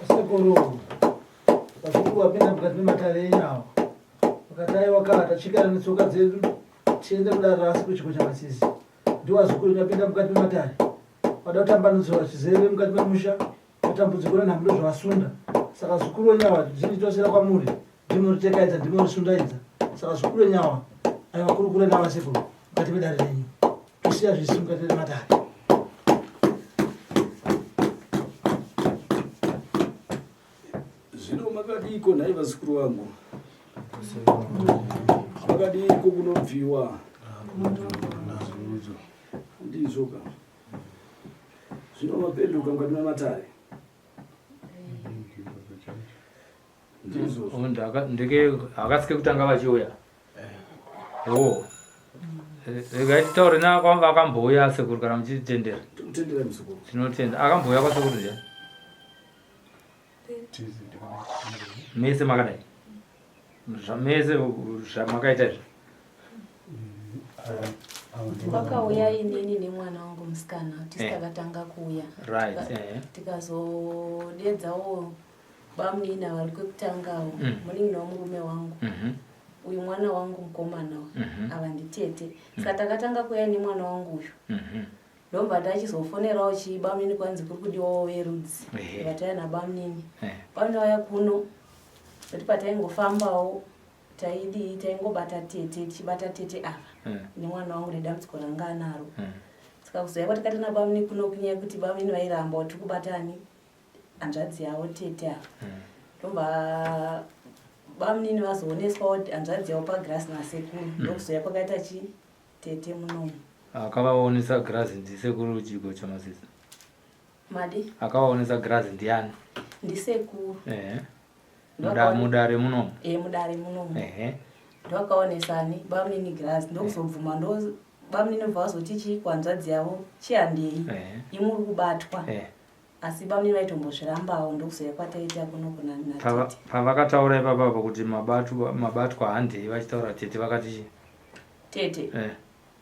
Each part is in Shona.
Sekuru, vazukuru vapinda mukati mematare enyu awa vakati aiwa kaa tachikana netsoka dzedu tiende kudare rasi kuchiko chamasisi ndiwazukuru vapinda mukati mematare vada kutambanudzirwa chizere mukati memusha matambudziko nenhamo ndozvavasunda saka zukuru wenyu awa zhinji tosera kwamuri ndimoriteekaidza ndimorisundaidza saka zukuru wenyu awa aiwa kurukure navasekuru mukati medare renyu tosiya zvisi mukati mematare. Zvino makadiiko nhai vazukuru vangu? Makadiiko kunobviwa? Ndizvo ka. Zvino mapenduka mukati mematare. Ndizvo. Ndeke hakasi kekutanga vachiuya. Oh. Regai titaure navakambouya sekuru kana muchitendera. Tinotendera muzukuru. Tinotenda. Akambouya kwasekuru ndiani? Mese makadai. Mese zvamakaita izvi. Kwakauya inini nemwana wangu musikana tisi eh. takatanga kuuya. Right. Eh. Tikazodedzawo Bamunini ava vari kwekutangawo mm. munin'ina wemurume wangu mm -hmm. uyu mwana wangu mukomana mm -hmm. ava nditete mm. saka takatanga kuya nemwana wangu uyu mm -hmm. ndobva ndachizofonerawo chii bamunini kwanzi kuri kudiwawo verudzi vataya nabamunini bamunini vaya kuno kuti pataingofambawo taidii taingobata tete tichibata tete ava mm. nemwana wangu nedambudziko ranga anaro mm. saka kuzouya kwatakati nabamunini kuno kunyaya yekuti bamunini vairamba kuti tikubatani hanzvadzi yavo tete ava hmm. ndobva bamunini vazooneswawo hanzvadzi yavo pagirazi nasekuru hmm. ndokuzouya kwakaita chi tete munomu akavaonesa girazi ndisekuru chigo chamasisa madi akavaonesa girazi ndiani ndisekuru ehe mudare munomu e mudare munomu ehe ndoakaonesani bamunini girazi ndokuzobvuma ndo bamunini bva vazoti chii kuhanzvadzi yavo chihandei imuri kubatwa Asi bamnini vaitombozvirambawo ndokuzouya kwataita kuno kuna natete. Pavakataura ipapa apa kuti mabatwa mabatwa handei vachitaura tete vakati chii? Tete. Eh.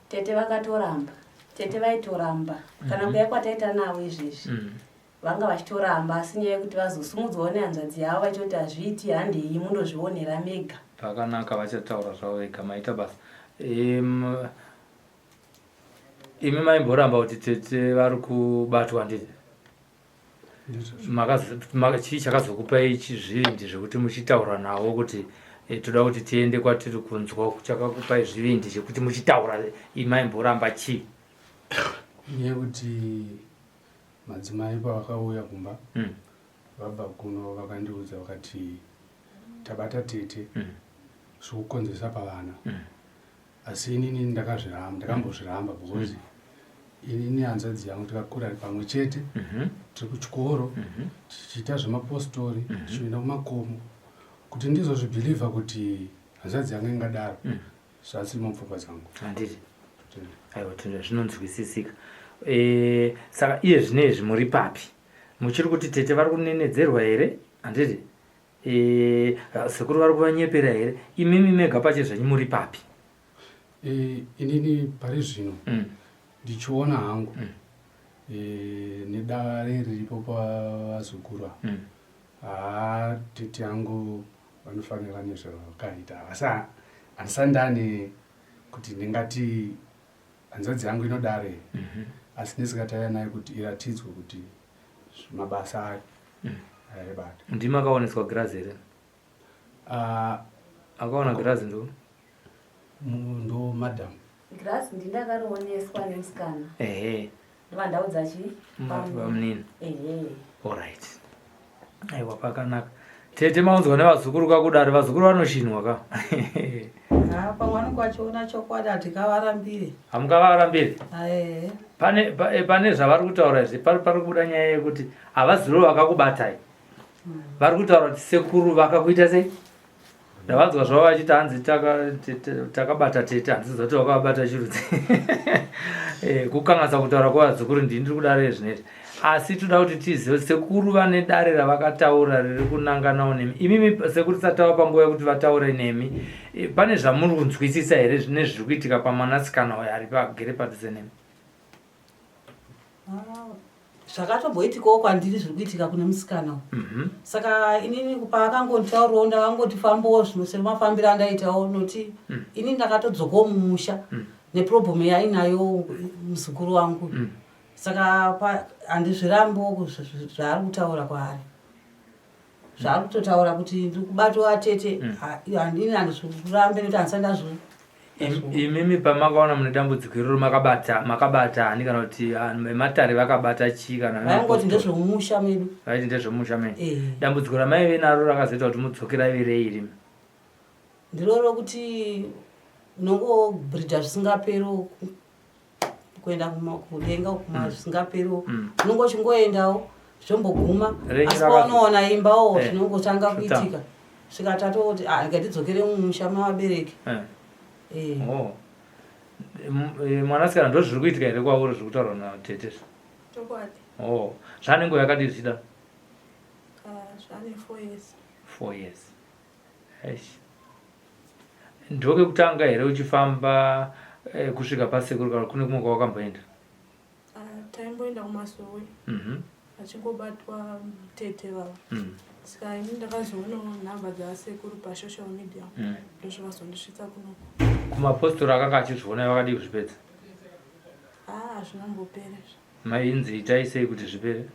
Tete vakatoramba. Tete vaitoramba. Kana mm -hmm. kuya kwataita navo izvezvi. Mm. Vanga vachitoramba asi nyaya yekuti vazosumudzwawo nehanzvadzi yavo vachitoti hazviiti handei mundozvionera mega. Pakanaka vachataura zvavo vega maita basa. Imi maimboramba kuti tete vari kubatwa handiti? Chii chakazokupai zvivindi zvekuti muchitaura navo kuti eh, toda kuti tiende kwatiri kunzwa chakakupai zvivindi zvekuti muchitaura imi maimboramba chii? Nyaya yekuti madzimai pavakauya kumba mm. vabva kuno vakandiudza vakati tabata tete mm. zvikukonzeresa pavana mm. Asi inini ndakazviramba, ndakambozviramba because mm. inini hanzvadzi yangu takakura pamwe chete mm -hmm. tiri kuchikoro mm -hmm. tichiita zvemapostori mm -hmm. tichienda kumakomo kuti ndizozvibhilivha kuti hanzvadzi yangu ingadaro mm. zvasiri mupfungwa dzangu handiti aiwa tino zvinonzwisisika e, saka iye zvino izvi muri papi muchiri kuti tete vari kunenedzerwa here handiti Eh, sekuru vari kuvanyepera here imimi mega pache zvenyu muri papi eh, inini pari zvino mm. ndichiona hangu mm. e, nedare riripo pavazukuru mm. haa tete yangu vanofanira nezvavakaita asi handisati ndane kuti ndingati hanzvadzi yangu inodare mm -hmm. asi ndisikataya nayo kuti iratidzwe kuti mabasa ayo mm. aibata ndimi akaoneswa girazi here uh, akaona girazi ndo ndo madam girazi ndindakarioneswa nemusikana ehe ndova ndaudza chi bamunini ehe alright aiwa pakanaka tete maunzwa nevazukuru kakudari vazukuru vanoshinwa ka pamwe vanenge vachiona chokwadi hatikavarambire hamukavarambire pane eh, pane zvavari kutaura izvi pari pari kubuda nyaya yekuti havazivo vakakubatai hmm. vari kutaura kuti sekuru vakakuita sei ndavanzwa zvavo vachiti hanzi takabata tete hanzi zati wakavabata chirudzi Eh, kukanganisa kutaura kwevazukuru ndini ndiri kudare zvinezvi asi toda kuti tizive sekuru vane dare ravakataura riri kunanganawo nemi imimi sekuru tisati tava panguva yekuti vataure nemi eh, pane zvamuri kunzwisisa here zvine zviri kuitika pamwanasikana uyo ari pagere padhuze nemi ah, zvakatomboitikawo kwandiri zviri kuitika kune musikana uyu mhm. saka inini paakangonditaurawo ndakangoti fambawo zvino semafambiro andaitawo noti mm. inini ndakatodzokawo mumusha mm. neproblem yainayo muzukuru wangu mm. Saka handizvirambiwo zvaari kutaura kwaari zvaari kutotaura kuti ndiri kubatwa tete mm. handini handizvirambe nekuti handisati ndazvo imimi pamakaona mune dambudziko iroro makabata makabata ani kana kuti vematare vakabata chii kana vaingoti ndezvemumusha medu vaiti ndezvemumusha medu eh. dambudziko ramaive naro rakazoita kuti mudzoke raive rei rimi ndiro rokuti unongobhridha zvisingaperi kuenda kudenga kuma mm. zvisingaperiwo mm. unonge uchingoendawo zvomboguma asi paunoona imbawo eh. zvinongotanga kuitika svika tatoti ah, rega tidzokere mumusha mavabereki eh. eh. oh. Mwanasikana ndo zviri kuitika here kwauri zviri kutaurwa natete oh. Zvane nguva yakadii zvichida ah, zvane four years Eish. Ndokekutanga here uchifamba eh, kusvika pasekuru kana kune kumwe kwawakamboenda? Uh, taimboenda kumasowe mm -hmm. achingobatwa tete vavo mm. Saka ini ndakazoonawo nhamba dzasekuru pasocial media mm. Ndozvakazondisvitsa kunoku. Kumapostori akanga achizviona vakadii kuzvipedza? Ah, hazvinombopera izvo. Mainzi itai sei kuti zvipere?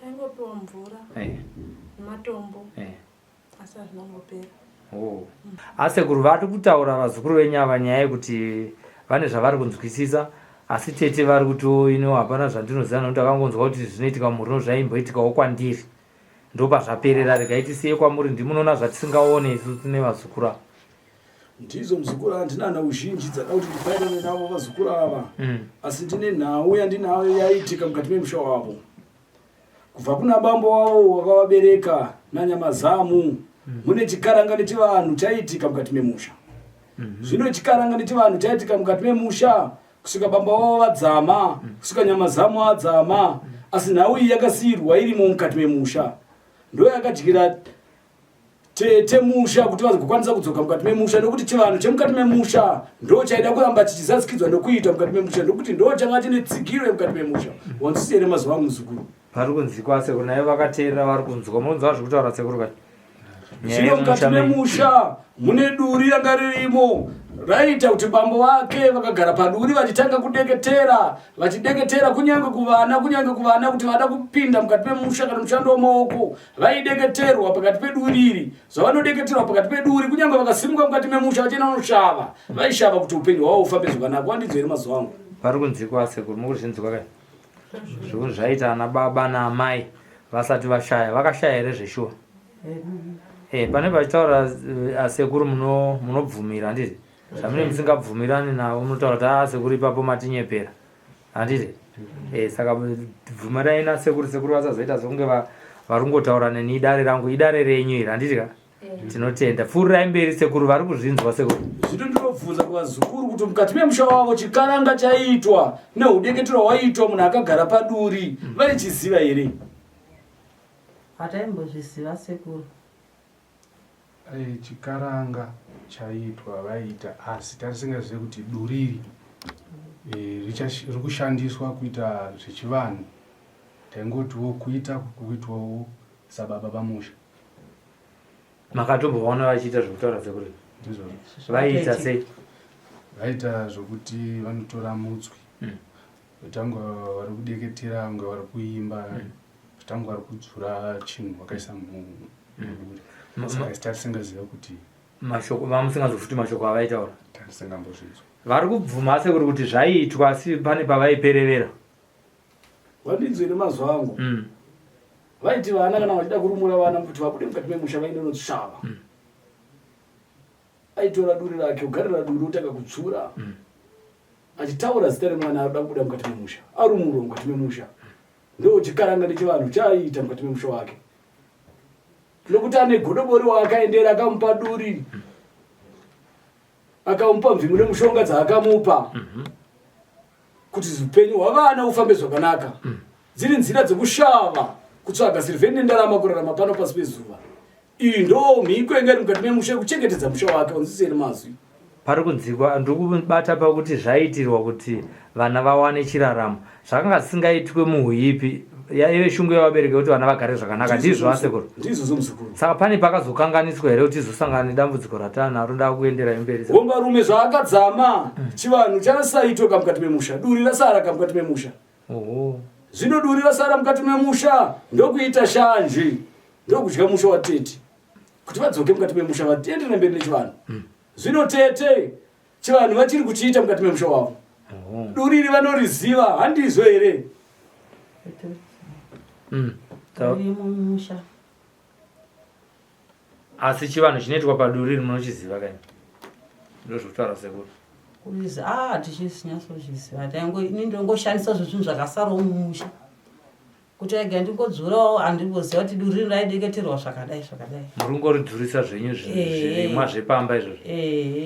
Taingopiwa mvura eh. nematombo eh. Asi hazvina kumbopera. Oh. Asekuru vari kutaura vazukuru venyu ava nyaya yekuti vane zvavari kunzwisisa asi tete vari kuti oh, ino hapana zvandinoziva nokuti akangonzwa kuti zvinoitika mumhuri no zvaimboitikawo kwandiri ndopazvaperera regai tisiye kwamuri ndimunoona zvatisingaone isu tine vazukuru ava Ndizo muzukuru handina nhau zhinji dzada kuti ndipairane navo vazukuru ava mm. Asi ndine nhau yandinayo yaitika mukati memusha wavo Kubva kuna bambo wavo wakavabereka nanyamazamu mm. Mune chikaranga nechivanhu chaiitika mukati memusha mm -hmm. Zvino chikaranga nechivanhu chaiitika mukati memusha kusvika bamba wavo vadzama mm. Kusvika nyamazamu adzama mm. Asi nhau iyi yakasiirwa irimo mukati memusha ndoyakadyira tete musha kuti vazogokwanisa kudzoka mukati memusha nokuti chivanhu chemukati memusha ndo chaida kuramba chichizadzikidzwa nokuita mukati memusha nokuti ndo changa chine tsigiro yemukati memusha wanzwisi here mazuva angu muzukuru vari kunzikwa sekuru naye vakateerera vari kunzwa munonzwa zviri kutaura sekuru kani zvino mukati memusha mune duri ranga ririmo raiita kuti bambo vake vakagara paduri vachitanga kudeketera vachideketera kunyange kuvana kunyange kuvana kuti vada kupinda mukati memusha kana mushando wemaoko Vaideketerwa pakati peduri iri, zvavanodeketerwa pakati peduri, kunyange vakasimuka mukati memusha vachienda kunoshava, vaishava kuti upenyu hwavo hufambe zvakanaka. Wandidzo here mazuva angu? Vari kunzikwa sekuru, mukuzvinzwa kai? Zvikunzi zvaita ana baba naamai vasati vashaya, vakashaya here zveshuwa? Eh, pane pachitaura eh, asekuru muno munobvumira handiti? Zvamune musingabvumirani navo munotaura kuti ah sekuru ipapo matinyepera. Handiti? Eh, saka bvumirai nasekuru, sekuru vasazoita sekunge vari kungotaura neni idare rangu, idare renyu iri, handiti ka? Eh. Tinotenda. Pfuurirai mberi sekuru, vari kuzvinzwa sekuru. Zvino ndinobvunza kuvazukuru kuti mukati memusha wavo chikaranga chaiitwa nehudeketerwa hwaiitwa munhu akagara paduri vaichiziva here? Hataimbozviziva sekuru. Eh, chikaranga chaiitwa vaiita asi tatisingazive kuti duri iri eh, riri kushandiswa kuita zvechivanhu taingotiwo kuita kuitwawo sababa pamusha makatombovaona vachiita zvekutaura sekuri ndizvozvo vaiita sei vaiita zvokuti vanotora mutswi mm. Tanga vari kudeketera kunge vari kuimba mm. tanga vari kudzura chinhu vakaisa muduri mm. saka isi tatisingaziva kuti mashoko vamusingazofuti mashoko avaitaura tatisingambozvinzwa vari kubvuma asi kuri kuti zvaiitwa asi pane pavaiperevera vandinzwe nemazwi angu mm. vaiti vana kana vachida kurumura vana kuti vabude mukati memusha vaende notsvava mm. aitora duri rake ogarira duri otanga kutsura mm. Achitaura zita remwana arikuda kubuda mukati memusha, arumurwa mukati memusha. Ndo chikaranga nechivanhu chaaiita mukati memusha wake. Nokuti ane godobori waakaendera akamupa duri, akamupa mvimo nemushonga dzaakamupa. kuti upenyu hwavana hufambe zvakanaka mm. Dziri nzira dzekushava kutsvaga sirivheri nendarama kurarama pano pasi pezuva. Iyi ndo mhiko inga iri mukati memusha yekuchengetedza musha wake wanzwisise here mazwi. Pari kunzikwa ndiri kubata pakuti zvaiitirwa kuti vana vawane chiraramo. Zvakanga zvisingaitwe muhuipi yaive shungu yevabereki yekuti vana vagare zvakanaka ndizvo asekuru. Ndizvozvo muzukuru. Saka pane pakazokanganiswa here kuti tizosangana nedambudziko ratanaro ndakuenderai mberi. Hombarume zvaakadzama chivanhu chasaitwa mukati memusha duri rasara kamukati memusha. Oho. Zvino duri rasara mukati memusha ndokuita shanje ndokudya musha watete kuti vadzoke mukati memusha vatienderere mberi nechivanhu mm. Zvino tete chivanhu vachiri kuchiita mukati memusha wavo. Duri iri vanoriziva handizvo here? Mm. Asi chivanhu chinoitwa paduri iri munochiziva kaini? Ndozvokutaura sekuru. Kuizi ah tichisinyatsochiziva taingo ini ndongoshandisa zvezvinhu zvakasarawo mumusha. Kuti ega ndingodzurawo handimboziva kuti duri rino raideketerwa zvakadai zvakadai. Muri kungoridzurisa zvenyu zvirimwa zvepamba izvozvo.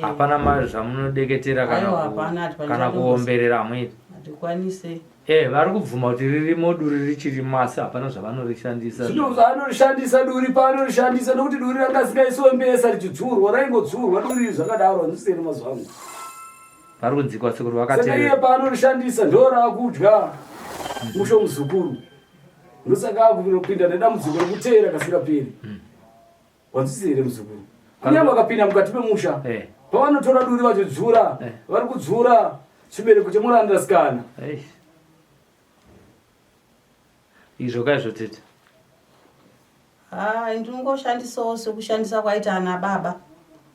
Hapana ma zvamunodeketera kana kana kuomberera hamuiti. Hatikwanise. Eh vari kubvuma kuti ririmo duri richirimo asi hapana zvavanorishandisa. Zvino zvaanorishandisa duri paanorishandisa nokuti duri ranga risingaisiwe mbesa richidzurwa raingodzurwa duri iri zvakadaro handisiyeni mazuva angu. Vari kunzikwa sekuru vakateerera. Saka iye paanorishandisa ndo raakudya musho muzukuru. Ndosaka akupinda nedambudziko rekuteera kasingaperi. Hmm. Wanzwisisa here muzukuru? Kunyange vakapinda mukati memusha eh. pavanotora duri vachidzura eh. vari kudzura chibereko chemurandasikana. Izvo kaizvo tete. Haa ndinongoshandisawo sekushandisa kwaita ana baba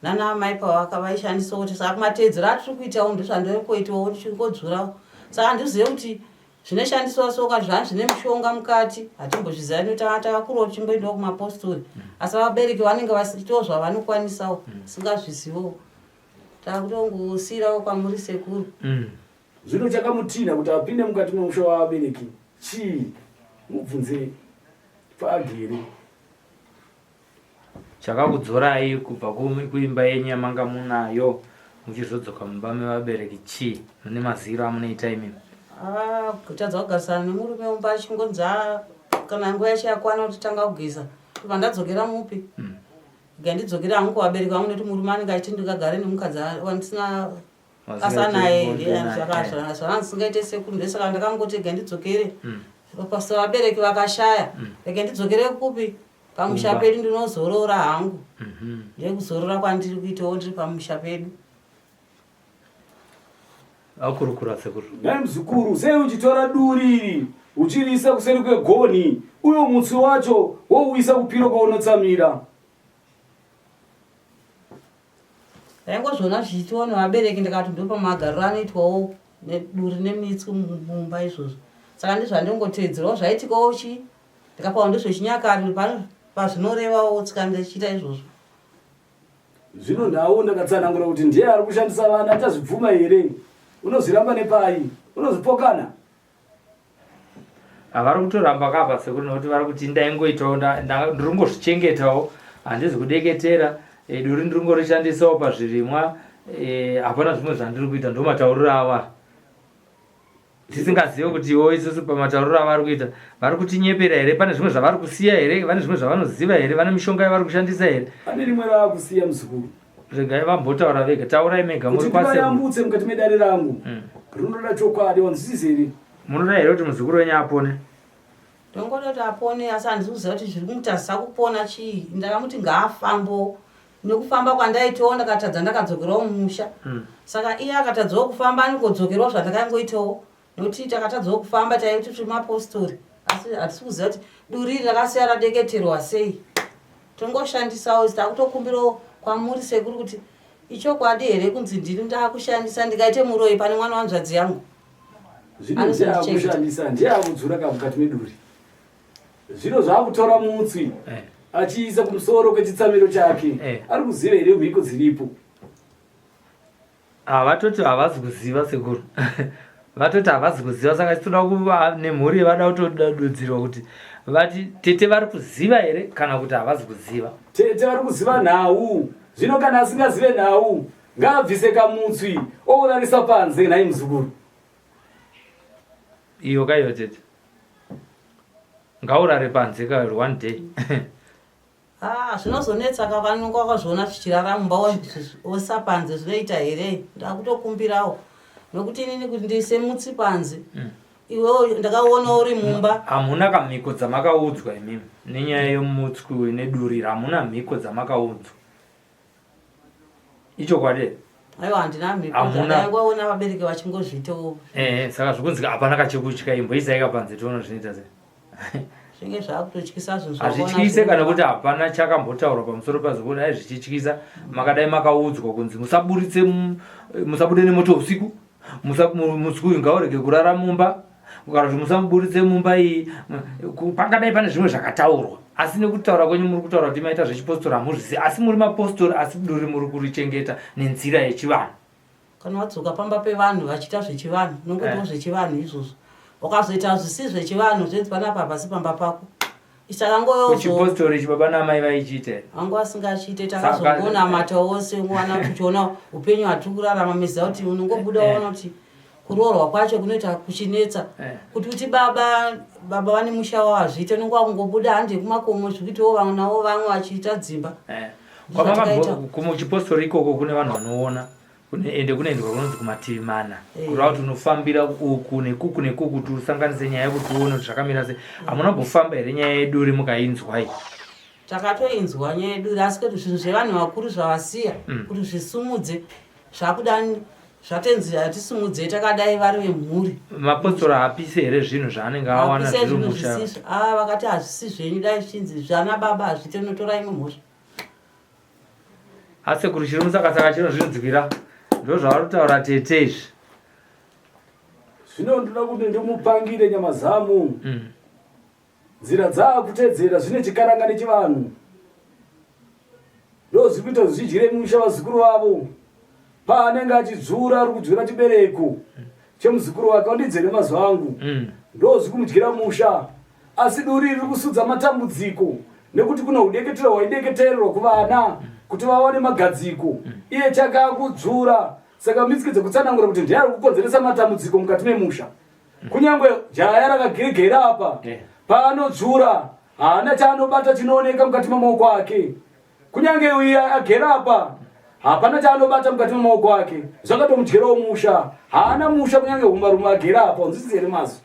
nana amai pavaka vaishandisawo kuti saka kumateedzero atiri kuitawo ndozvandiri kuitawo tichingodzurawo saka handizive kuti zvinoshandiswa so kana zvanga zvine mishonga mukati hatimbozviziva nekuti tanga takakurawo tichimboendawo kumapostori asi vabereki vanenge vasiitawo zvavanokwanisawo singazvizivowo takutongosiirawo kwamuri sekuru mm. Zvino chakamutinha kuti apinde mukati memusha wavabereki chii? Mubvunzei paagere. Chakakudzorai kubva kuimba yenyu yamanga munayo muchizodzoka mumba mevabereki chii? Mune maziro amunoita imimi? Ah, kutadza kugarisana nemurume mumba achingonzi ah, kana nguva yacho yakwana kuti tanga kugeza ndobva ndadzokera mupi mm. Ngandidzokere hangu kuvabereki vangu nekuti murume anenge achiti ndingagare nemukadzi wandisina basa naye zvanga ndisingaite sekuru ndosaka ndakangoti rega ndidzokere mm. vabereki vakashaya mm. rega ndidzokere kupi pamusha pedu ndinozorora hangu mhm. ndekuzorora kwandiri kuitawo ndiri pamusha pedu Akurukura sekuru. Nhai muzukuru, sei uchitora duri iri uchiriisa kuseri kwegonhi uyo mutswi wacho wouisa kupiro kwaunotsamira? Ndaingozviona zvichiitiwa nevabereki ndikati ndopamagariro anoitwawo neduri nemitswi mumba izvozvo. Saka ndizvandingoteedzerawo zvaitikawo chii ndikapawo ndezvechinyakare pazvinorevawo tsika ndichiita izvozvo. Zvino nhau ndakatsanangura kuti ndiye ari kushandisa vana achazvibvuma here? Unozviramba nepai? Unozvipokana? Vari kutoramba kapa sekuru nekuti vari kuti ndaingoitawo ndiri kungozvichengetawo handizi kudeketera eh, duri ndiri kungorishandisawo pazvirimwa eh, hapana zvimwe zvandiri kuita ndomatauriro avo tisingazive kuti iwo isusu pamatauriro avari kuita vari kutinyepera here pane zvimwe zvavari kusiya here vane zvimwe zvavanoziva here vane mishonga yavari kushandisa here pane rimwe raakusiya muzukuru regai vambotaura vega taurai mega muri kwaseyambutse mukati medare rangu mm. rinoda chokwadi wanzwisise here munoda here kuti muzukuru wenyu apone ndongoda kuti apone asi handisi kuziva kuti zviri kumutadzisa kupona chii ndakamuti ngaafambo Nekufamba kwandaitawo ndakatadza ndakadzokerawo mumusha mm. Saka iye akatadzawo kufamba anongodzokerawo zvandakangoitawo nokuti takatadzawo kufamba taiti tiri mapostori asi hatisi kuziva kuti duri iri rakasiya radeketerwa sei tongoshandisawo takutokumbirawo kwamuri sekuru kuti ichokwadi here kunzi ndini ndakushandisa ndikaite muroyi pane mwana wanzvadzi yangu zvino ndiye akushandisa ndiye akudzura kamukati meduri Zvino zvaakutora mutswi eh. achiisa kumusoro kwechitsamiro chake eh. ari kuziva here mhiko dziripo? Havatoti havazi kuziva sekuru vatoti havazi kuziva saka tinoda kuva nemhuri vada kutodudzirwa kuti vati tete vari kuziva here kana kuti havazi kuziva. Tete vari kuziva nhau zvino kana asingazive nhau ngaabvise kamutswi ourarisa panze nhai muzukuru. Iyo kaiyo tete. Ngaurare panze ka one day. Ah, zvinozonetsa ka vanonga wakazviona zvichirara mumba woisa panze zvinoita here? Ndakutokumbirawo nokuti inini kuti ndiise mutsi panze mm. Iwewo ndakaona uri mumba. Hamuna kamhiko dzamakaudzwa imimi nenyaya yemutswi uyu nedurira hamuna mhiko dzamakaudzwa. Ichokwadi here? Aiwa handina mhiko dzandaingoona vabereki vachingozviitawo. Eh, saka zvikunzi hapana kachekutya imboisai kapanze tione zvinoita sei. Zvinge zvakutotyisa zvinhu Hazvityise kana kuti hapana chakambotaurwa pamusoro pazvo kuti dai zvichityisa makadai makaudzwa kunzi musaburitse musabude nemoto usiku. Musi uyu ngaurege kurara mumba kana kuti musamuburitse mumba iyi pangadai pane zvimwe zvakataurwa asi nekutaura kwenyu muri kutaura kuti maita zvechipostori hamuzvizivi asi muri mapostori asi duri muri kurichengeta nenzira yechivanhu kana wadzoka pamba pevanhu vachiita zvechivanhu unongotiwo eh. zvechivanhu izvozvo wakazoita zvisi zvechivanhu zvenzi panapa hapasi pamba pako Kuchipostori ichi baba naamai vaichiita here? Vanga vasingachiite takazongonamata wose wana tichiona upenyu hatiri kurarama meziva kuti unongobuda eh. waona kuti kuroorwa kwacho kunoita kuchinetsa eh. kuti kuti baba baba vane musha wavo hazviite unonge wakungobuda handi kumakomo zvikuitiwo vamwe navo vamwe vachiita dzimba eh. Kumuchipostori ikoko kune vanhu vanoona ende kunoendwa kunonzi kumativi mana eh. kureva kuti unofambira uku nekuku nekuku kuti usanganise nyaya yekuti uone kuti zvakamira sei hamuna kumbofamba here nyaya yeduri mukainzwa iyi takatoinzwa nyaya yeduri asi kuti zvinhu zvevanhu vakuru zvavasiya mm. kuti zvisumudze zvakuda zvatenzi hatisumudzei takadai vari vemhuri mapostora haapise here zvinhu zvaanenge awana zviri musha ah, vakati hazvisi zvenyu dai zvichinzi zvana baba hazviite unotora imwe mhosva Asekuru chiri musakasaka chinozvinzwira ndozvavari kutaura tete izvi. Zvino ndoda kuti ndimupangire nyama zamu mm. Nzira dzaakutedzera zvine chikaranga nechivanhu ndozviri kuita zvidyire musha vazukuru vavo paanenge achidzura ari kudzura chibereko chemuzukuru wake wandidzere mazuva angu mm. ndozviri kumudyira musha Asi duri riri kusudza matambudziko nekuti kune hudeketera hwaideketererwa kuvana kuti vawane magadziko iye chake akudzvura saka mitsike dzekutsanangura kuti ndiye ari kukonzeresa matambudziko mukati memusha kunyange jaya rakagirigera apa paanodzvura haana chaanobata chinooneka mukati memaoko ake kunyange uye agera apa hapana chaanobata mukati memaoko ake zvakatomudyerawo musha haana musha kunyange umarume agera apa unzwisise here mazwi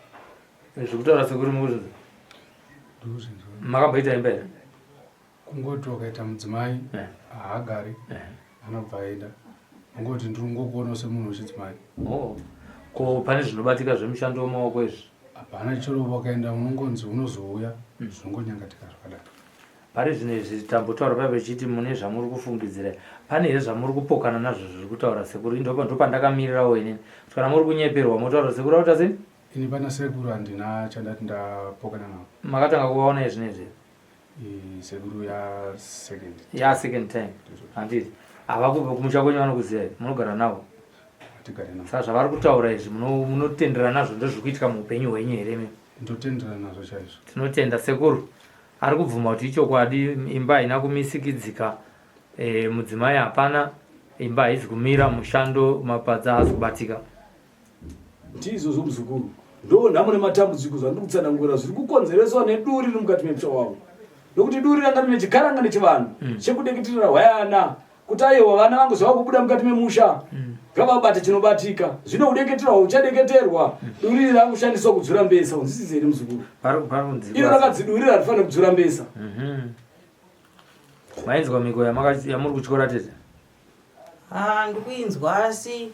Zvekutaura sekuru mukuzvinzwa. Makamboita imba here? Kungoti wakaita mudzimai eh. haagari eh. anobva aenda. Kungoti ndiri kungokuona semunhu wechidzimai. Oh. Ko pane zvinobatika zvemushando wemaoko izvi? Hapana chero wakaenda unongonzi unozouya hmm. zvinongonyangatika zvakadaro. Pari zvino izvi tambotaura paya pechiti mune zvamuri kufungidzira pane here zvamuri kupokana nazvo zviri kutaura sekuru ndopandakamirirawo inini kuti kana muri kunyeperwa motaura sekuru auta sei Ini pana sekuru handina chandati ndapokana navo. Makatanga kuvaona izvi nezvi? Sekuru ya second. Ya second time. Handiti. Havakupe kumusha kwenyu vanokuziva here? Munogara navo? Hatigare navo. Saka zvavari kutaura izvi munotenderana nazvo ndozviri kuitika muupenyu hwenyu here imi? Ndotenderana nazvo chaizvo. Tinotenda sekuru. Ari kubvuma kuti ichokwadi imba haina kumisikidzika. E, mudzimai hapana imba haizi kumira mushando mapadza haasi kubatika. Ndizvozvo muzukuru, ndo nhamo nematambudziko zvandiri kutsanangura zviri kukonzereswa neduri riri mukati memusha wavo nokuti duri ranga rine chikaranga nechivanhu mm. chekudeketerera hwayana kuti aiwa vana vangu zvava kubuda mukati memusha mm. ngavabate chinobatika zvino kudeketerwa uchadeketerwa mm. duri iri rakushandiswa kudzura mbesa unzwisise here muzukuru iro rakadzi duri rarifanira kudzura mbesa mm-hmm. mainzwa mhiko yamuri kutyora tete Haa ndikuinzwa asi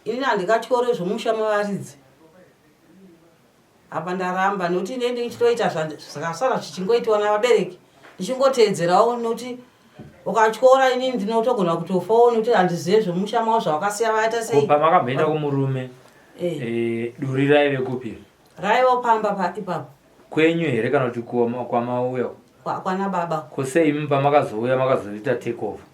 inini handikatyore zvomusha mevaridzi apa ndaramba nekuti ine ndichitoita zvakasara zvichingoitiwa navabereki ndichingoteedzerawo nekuti ukatyora inini ndinotogona kutofawo nekuti handizive zvemusha mavo zvavakasiya vaita sei pamakamboenda kumurume eh. Eh, duri raive kupi raivo pamba ipapo kwenyu here kana kuti kwamauya kwana baba ko sei imi pamakazouya makazoita take over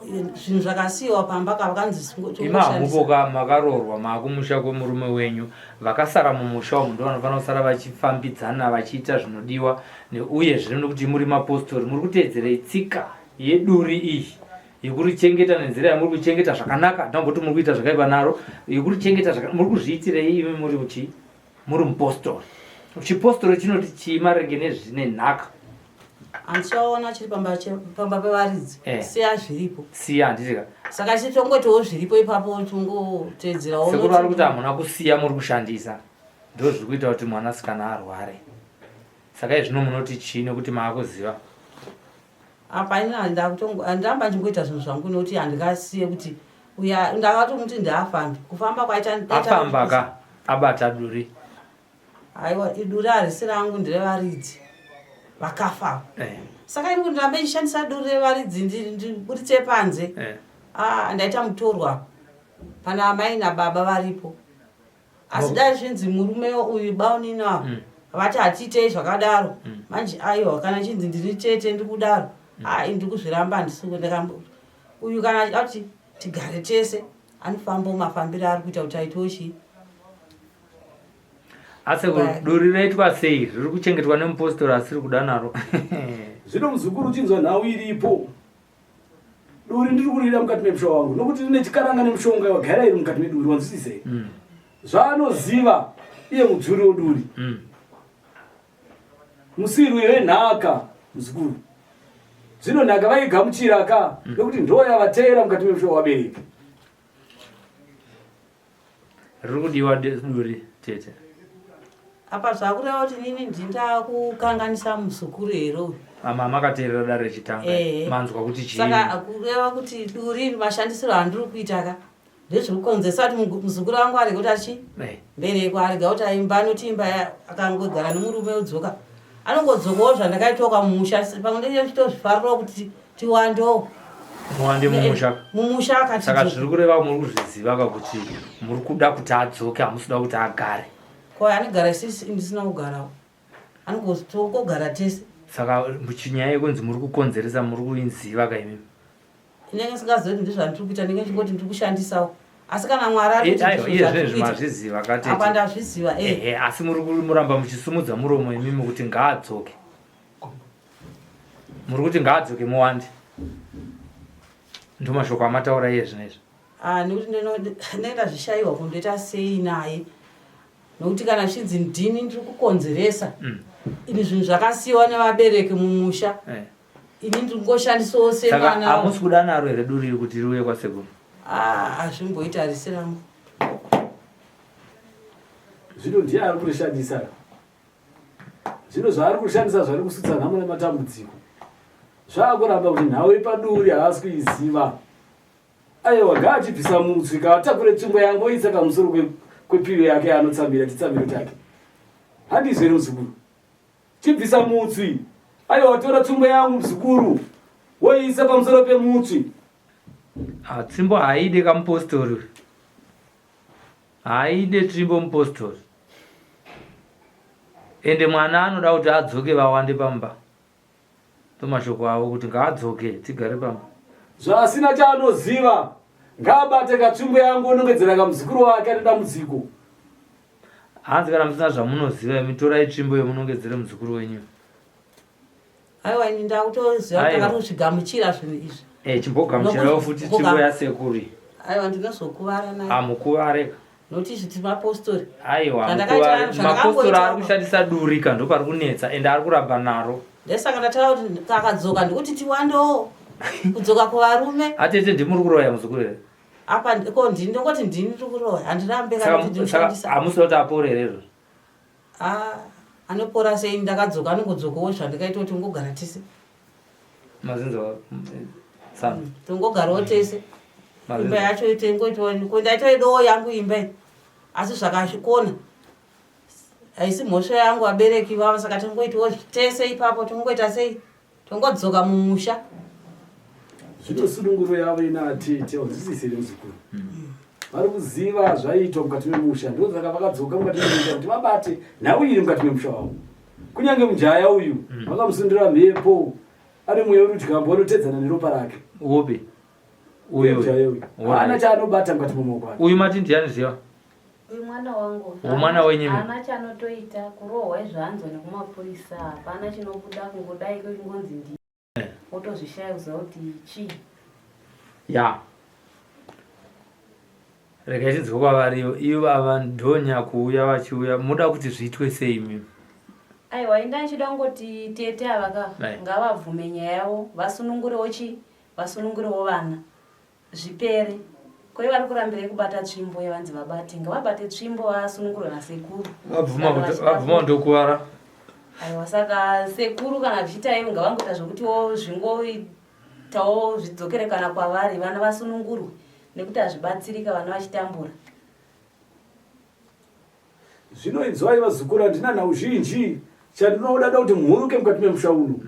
zvinhu zvakasiyiwa pamba ka vakanzi imi hamupo ka makaroorwa maakumusha kwemurume wenyu vakasara mumusha umu ndo vanofanira kusara vachifambidzana vachiita zvinodiwa uye zvino nekuti muri mapostori muri kuteedzerei tsika yeduri iyi yekurichengeta nenzira yamuri kuchengeta zvakanaka ndamboti muri kuita zvakaipa naro yekurichengeta muri kuzviitirei imi muri kuchii? Muri mupostori. Chipostori chinoti chii maringe nezvine nhaka? Handichaona chiri pamba pamba pevaridzi. Eh. Siya zviripo. Siya handiti ka. Saka chitongotiwo zviripo ipapo tongoteedzerawo. Sekuru vari kuti hamuna kusiya muri kushandisa. Ndozviri kuita kuti mwanasikana arware. Saka izvino munoti chii nekuti maakuziva? Apa ini handiramba ndichingoita zvinhu zvangu nekuti handingasiye kuti uya ndakatomuti ndaafambe kufamba kwaita afamba ka abata duri aiwa iduri harisi rangu nderevaridzi vakafa eh. Saka ini kuti ndirambe ndichishandisa duri revaridzi ndiburitse panze eh. Ah, ndaita mutorwa pana amai nababa varipo asi dai zvinzi murume uyu baunini ava mm. vati hatiitei zvakadaro mm. manje aiwa kana chinzi ndiri tete ndiri kudaro mm. ai ndiri kuzviramba handisi ndakambo uyu kana achida kuti tigare tese anofambawo mafambiro ari kuita kuti aitewo chii asi duri raitwa sei riri kuchengetwa nemupostori asiri kuda naro zvino muzukuru uchinzwa nhau iripo Duri ndiri kurira mukati memusha wangu nokuti rine chikaranga nemushonga wagara iri mukati meduri wanzwisisa here? Mm. Zvaanoziva iye mudzuri woduri. Mm. Musirwi wenhaka muzukuru. Zvino nhaka vaigamuchira ka mm. nokuti ndo yavateera mukati memusha wabereki. Riri kudiwa duri tete. Apa zvakureva kuti nini ndindakukanganisa muzukuru here uyu? Mama makateerera dare rechitanga eh. manzwa kuti chii? Saka kureva kuti duri mashandisiro andiri kuita ka ndezviri kukonzeresa kuti muzukuru wangu arege kuti achi eh. mbereko arega kuti aimba anoti imba akangogara nemurume odzoka anongodzokawo zvandakaitwa kwamusha pamwe ndenge ndichitozvifarirawo kuti tiwandewo muwande mumusha mumusha akati saka zviri kureva muri kuzviziva ka kuti muri kuda kuti adzoke hamusi kuda kuti agare ko anogara isisi ndisina kugarawo anongogara tese saka chinyaya yekunzi muri kukonzeresa muri kuinziva ka imimi inenge isingazivi kuti ndizvandiri kuita ndinge ndingoti ndiri kushandisawo asi kana mwari ari kuti mazviziva katete apa ndazviziva eh. ehe asi muri muramba muchisumudza muromo imimi kuti ngaadzoke muri kuti ngaadzoke muwande ndomashoko amataura iye zvino izvi ah, nekuti ndinenge ndazvishayiwa kundoita sei naye nokuti kana zvichinzi ndini ndiri kukonzeresa mm. ini zvinhu zvakasiyiwa nevabereki mumusha eh. ini ndiri kungoshandisawo semwana hamusi kuda naro here duri iri kuti riuye kwasekuru ah, hazvimboita harisi rangu zvino ndiye ari kurishandisa Zvino zvaari kushandisa zvari kusutsa nhamo nematambudziko. Zvaakuramba kuti nhau yepaduri haasi kuiziva. Aiwa ngaachibvisa mutswi kaatakure tsvimbo yangu oisa kamusoro kwepiyo yake yaanotsamira chitsamiro chake. Handizvo here muzukuru? Chibvisa mutswi. Aiwa tora tsvimbo yangu muzukuru woiisa pamusoro pemutswi. Ah, tsvimbo haide kamupostori. Haide tsvimbo mupostori. Ende mwana anoda kuti adzoke vawande pamba. Ndomashoko avo kuti ngaadzoke tigare pamba. Zvaasina chaanoziva ngaabate katsvimbo yangu onongedzera kamuzukuru wake ane dambudziko. Hanzi kana musina zvamunoziva imi torai tsvimbo yomunongedzere muzukuru wenyu. Aiwa ini ndakutoziva kuti ndakatozvigamuchira zvinhu izvi. Eh chimbogamuchirawo futi tsvimbo yasekuru. Aiwa ndinozokuvara nayo. Amukuvare. Nokuti izvi tiri mapostori. Aiwa mukuvare. Mapostori ari kushandisa duri ka ndopari kunetsa ende ari kuramba naro. Ndesaka ndataura kuti kakadzoka ndikuti tiwandewo kudzoka kuvarume. Atete ndimuri kuroya muzukuru here? Apa ko ndini ndongoti ndini ndiri kuroya handirambe kana kuti ndinoshandisa. Hamusi kuti apore here izvozvo? Ah, anopora sei ndakadzoka anongodzokawo zvandikaita kuti tingogara tese mazinzwa sana mm, tongogarawo tese imba yacho tengoitwa ndaitoidowo yangu imba iyi asi zvakakona haisi mhosva yangu vabereki vavo saka tingoitawo tese ipapo tingoita sei Tongodzoka mumusha. Zvino sununguro yavo ina atete wanzwisisire muzukuru. Vari kuziva zvaiitwa mukati memusha ndosaka vakadzoka mukati memusha kuti vabate nhau iri mukati memusha wavo. Kunyange mujaya uyu mm. vakamusundira mhepo ane mweya werudyambo vanotedzana neropa rake. Upi? Uyu uyu. Haana chaanobata mukati memaoko ake. Uyu mati ndiani ziva? Uyu mwana wangu. Uyu mwana wenyu. Haana chaanotoita kurohwa izvanzo nekumapurisa hapana chinobuda kungodai kungonzi ndi eh. otozvishaya kuziva kuti chii. Ya. Regai tinzwe kwavarivo ivo ava ndonyakuuya vachiuya muda kuti zviitwe sei imimi? Aiwa inda ndichida kungoti tete ava ka ngavabvume nyaya yavo vasunungurewo chi vasunungurewo vana zvipere ko ivo vari kurambirei kubata tsvimbo yavanzi vabate ngavabate tsvimbo vasunungurwe nasekuru vabvuma kuti vabvuma ndokuvara aiwa saka sekuru kana zvichiita ivo ngavangoita zvekutiwo zvingoitawo zvidzokere kana kwavari vana vasunungurwe nekuti hazvibatsirika vana vachitambura Zvino inzwai vazukuru, handina nhau zhinji. Chandinoda da kuti muhuruke mukati memusha uno,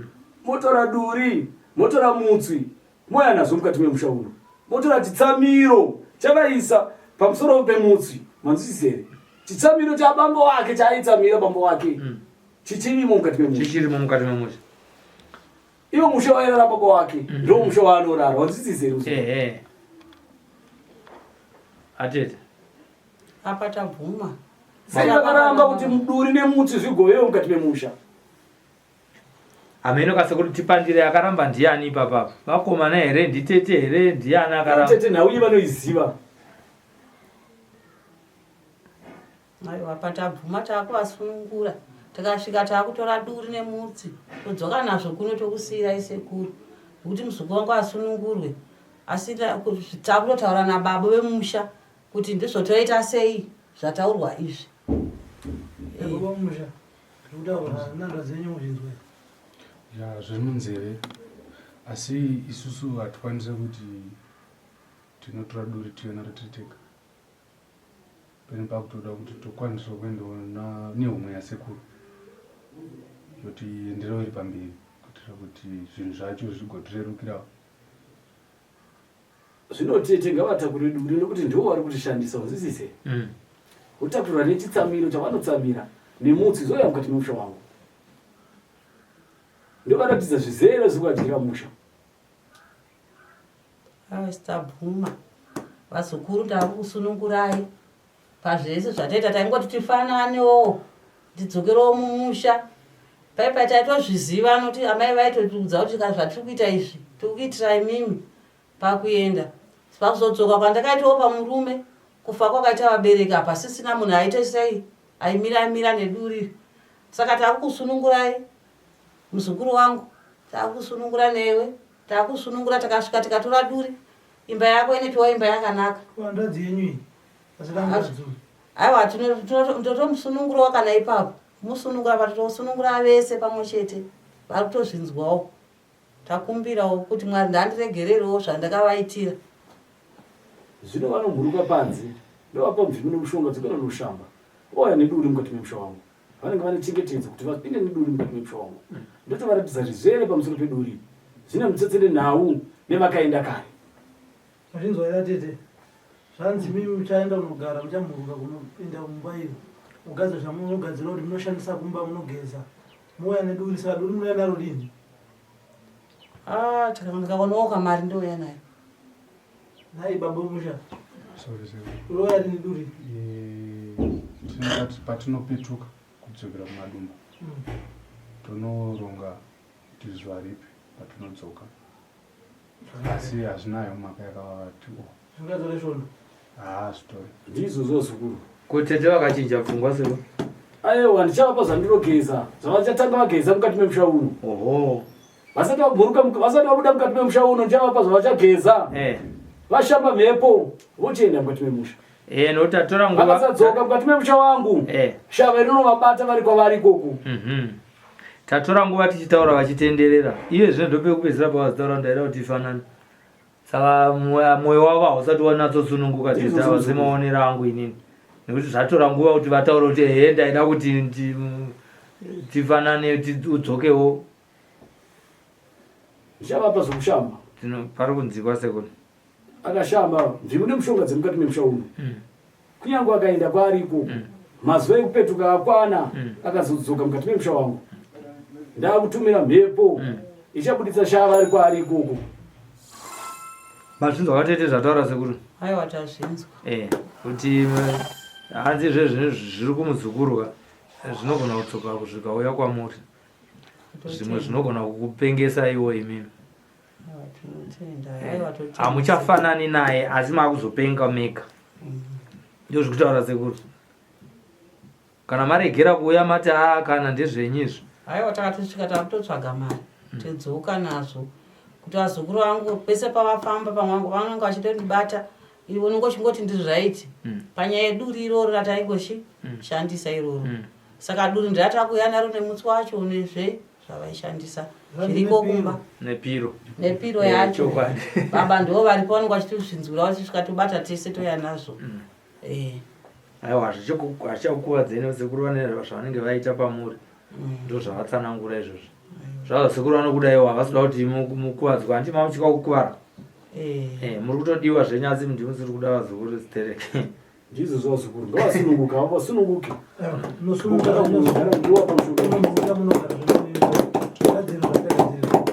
motora duri, motora mutswi, mouya nazvo mukati memusha uno, motora chitsamiro chavaisa pamusoro pemutswi. Manzwisisa here? Chitsamiro chabambo wake chaaitsamira bambo wake mm. chichirimo mukati memusha, chichirimo mukati memusha. Iwo musha wairara baba wake mm. ndo musha waanorara. Wanzwisisa here? Atete Apa tabvuma. Sei vakaramba kuti muduri nemutsi zvigovewo mukati memusha? Hameno kasekuti tipandire akaramba ndiani ipapa? Vakomana here nditete here ndiani akaramba? Tete nhau iyi vanoiziva. Aiwa apa tabvuma takuvasunungura. Tikasvika takutora duri nemutsi todzoka nazvo kuno tokusiirai sekuru nekuti muzukuru wangu asunungurwe asi takutotaura nababa vemusha Kuti ndizvo toita sei zvataurwa izvi. Baba musha zvekutaura nanga dzenyu muzvinzwe. Ya zviri munzeve asi isusu hatikwanise kuti tinotora duri tiyo naro tiri tega pene pakutoda kuti tokwanisa kuendawo nehomwe yasekuru yoti enderewo iri pamberi kuitira kuti zvinhu zvacho zvigotirerukirawo. Zvino tete ngavatakure duri nekuti ndivo vari kutishandisa unzwisise mm. Votakura nechitsamiro chavanotsamira nemutsi zouya mukati memusha wangu ndovaratidza zvizere zvekuvadyira musha. Tabvuma vazukuru ndakukusunungurai pazvese zvataita taingoti tifananewo ndidzokerewo mumusha pai pai taitozviziva anoti amai vaitotiudza kuti ka zvatiri kuita izvi tiri kuitira imimi pakuenda pakuzodzoka kwandakaitawo pamurume kufa kwakaita vabereki apa sisina munhu aite sei aimira mira neduri saka takukusunungurai muzukuru wangu takusunungura newe takusunungura takasvika tikatora duri imba yako inopiwa imba yakanaka hanzvadzi yenyu iyi Aiwa ndotomusunungurawo kana ipapo musunungura patotosunungura vese pamwe chete vari kutozvinzwawo takumbirawo kuti mwari ndandiregererewo zvandakavaitira zvino vanomhuruka panze ndovapa mvimi nomushonga dzokana noshamba vouya neduri mukati memusha wangu vanenge vane chengetedzo kuti vapinde neduri mukati memusha wangu ndotovaratidza zvizere pamusoro peduri zvine mutsetse nenhau nevakaenda kare Mazvinzwa here atete? Zvanzi imimi muchaenda kunogara muchamhuruka kunopinda mumba iyo mugadzira zvamunogadzira kuti munoshandisa kumba munogeza mouya neduri saka duri munouya naro rini? Ah, ndikaonawo kamari ndouya nayo. Nhai baba musha. Sorry, sorry. Urouya rini duri? Eh, tinoti patinopetuka kudzokera kumadumba tonoronga kuti zuva ripi patinodzoka. Asi hazvinayo mhaka yakavati o. Zvingatore svondo. Haa zvitori. Ndizvo zvozukuru. Ko tete vakachinja pfungwa seko? Ayewa ndichavapa zvandinogeza zvavachatanga vageza mukati memusha uno. Oho. Vasati vaburuka vasati vabuda mukati memusha uno ndichavapa zvavachageza. Eh. Vashamba mhepo vochienda mukati memusha. Eh, nokuti tatora nguva. Vakasadzoka mukati memusha wangu. Eh. Shava rinovabata vari kwavari ikoko. Mhm. Tatora nguva tichitaura vachitenderera. Iye zvino ndopekupedzisira pavazitaura ndaida kuti ifanane. Saka mwoyo wavo hausati wanatsosununguka tete semaonero angu inini. Nekuti zvatora nguva kuti vataure kuti ehe ndaida kuti tifanane udzokewo. Ndichavapa zvekushamba. Pari kunzikwa sekuru. Akashamba mvinu nemushonga dzemukati memusha uno. Mm. Kunyange akaenda kwaari ikoko mm. mazuva ekupetuka akwana mm. akazodzoka mukati memusha wangu ndakutumira mhepo mm. ichabuditsa shava ari kwaari ikoko. Mazvinzwa vatete zvataura sekuru? Aiwa tazvinzwa. Eh, kuti eh, hanzi zvezvinhu zviri kumuzukuru ka zvinogona kudzoka kusvika uya kwamuri. Zvimwe zvinogona kukupengesa iwo imimi. Hamuchafanani naye asi makuzopenga mega. Ndizvo kutaura sekuru. Kana maregera kuuya mati aa kana ndezvenyu izvo. Haiwa takatosvika takutotsvaga mari todzoka nazvo kuti vazukuru vangu pese pavafamba pamwe vanenge vachitondibata iwe unenge uchingoti ndiri right panyaya yeduri iroro rataingochi shandisa iroro saka duri ndiratakuuya naro nemutsi wacho nezve zvavaishandisa zviriko kumba nepiro nepiro yacho Chokwadi. Baba ndo varipo vanenge vachitozvinzwira vachisvika tobata tese touya nazvo. Aiwa, hazvichakukuvadzei nekuti sekuru vane zvavanenge vaita pamuri. Ndo zvavatsanangura izvozvo. Zvazvo sekuru vanokudaiwo, havasi kuda kuti mukuvadzwe. Handiti mamuchika kukuvara? Muri kutodiwa zvenyu, asi ndimi musiri kuda vazukuru zitereke. Ndizvo zvavazukuru ngavasununguka, avo vasununguke. Munosununguka. Kugara ndiwa pamusoro. Munomuka munogara zvagadzirwa zvakagadzirwa.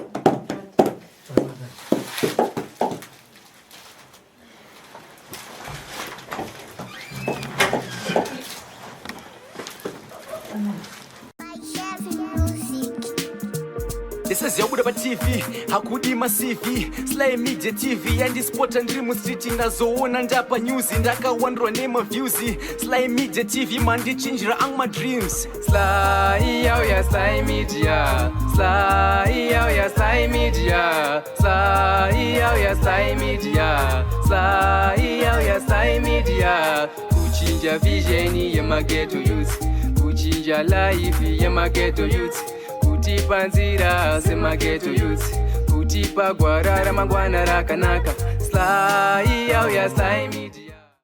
Ndisaziva paTV hakudi maCV. Sly Media TV yandispota ndiri mustreet, ndazoona ndapa news, ndakawandirwa nemaviews. Sly Media TV mandichinjira angu madreams. Sly yauya, Sly Media. Sly yauya, Sly Media. Sly yauya, Sly Media. Sly yauya, Sly Media. Kuchinja vision yemaghetto youth, kuchinja life yemaghetto youth, kutipa nzira semaghetto youth, kutipa gwara ramangwana rakanaka. Sly yauya, Sly Media.